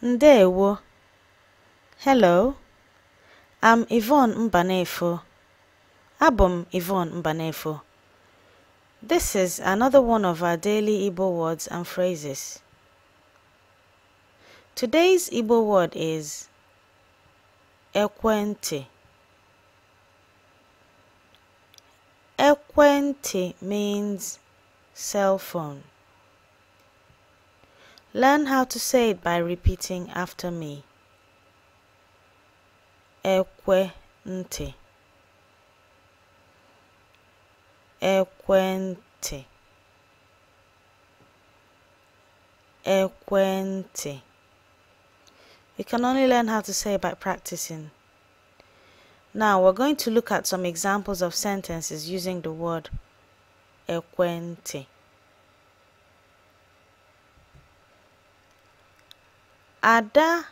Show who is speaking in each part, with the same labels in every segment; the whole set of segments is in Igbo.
Speaker 1: Ndewo. Hello. I'm Yvonne Mbanefo. Abụ m Yvonne Mbanefo. This is another one of our daily Igbo words and phrases. Today's Igbo word is ekwentị. Ekwentị means cell phone. Learn how to say it by repeating after me. Ekwentị. Ekwentị. Ekwentị. You can only learn how to say it by practicing. Now we're going to look at some examples of sentences using the word ekwentị. Ada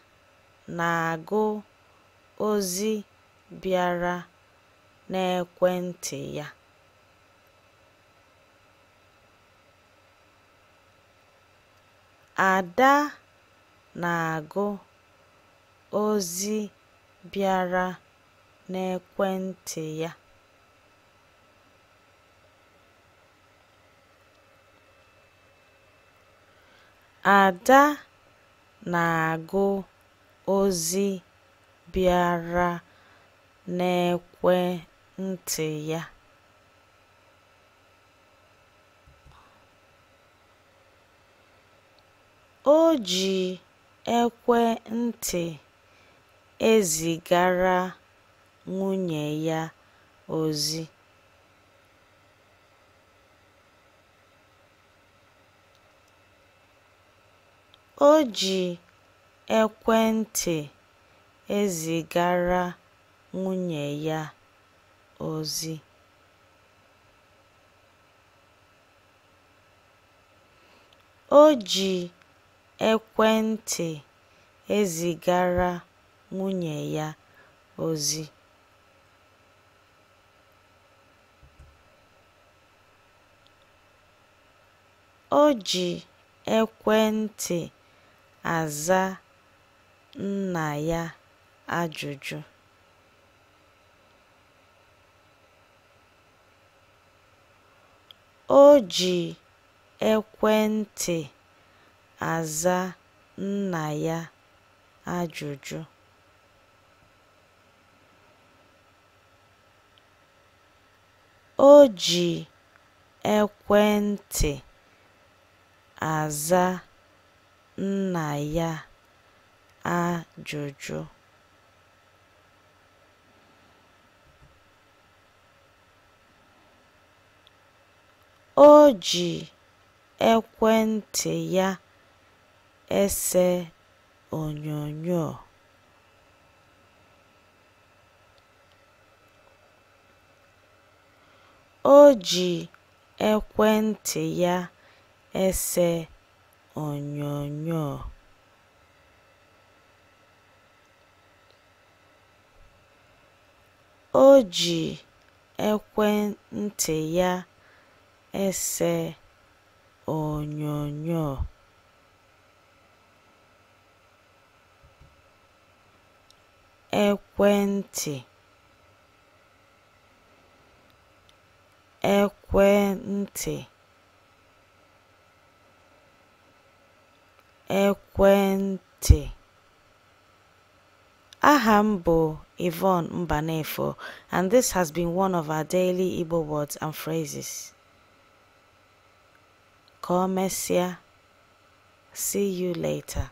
Speaker 1: na-agụ ozi bịara n'ekwentị ya. Ada na-agụ ozi bịara n'ekwentị ya. Ada na-agụ ozi bịara n'ekwentị ya. O ji ekwentị ezigara nwunye ya ozi. O ji ekwentị ezigara nwunye ya ozi. O ji ekwentị ezigara nwunye ya ozi. O ji ekwentị aza nna ya ajụjụ. O ji ekwentị aza nna ya ajụjụ. O ji ekwentị aza nna ya ajụjụ. O ji ekwentị ya ese onyonyo. O ji ekwentị ya ese onyonyo. O ji ekwentị ya ese onyonyo. Ekwentị. Ekwentị. Ekwentị. Aha m bụ Yvonne Mbanefo, and this has been one of our daily Igbo words and phrases. Ka o mesịa. See you later.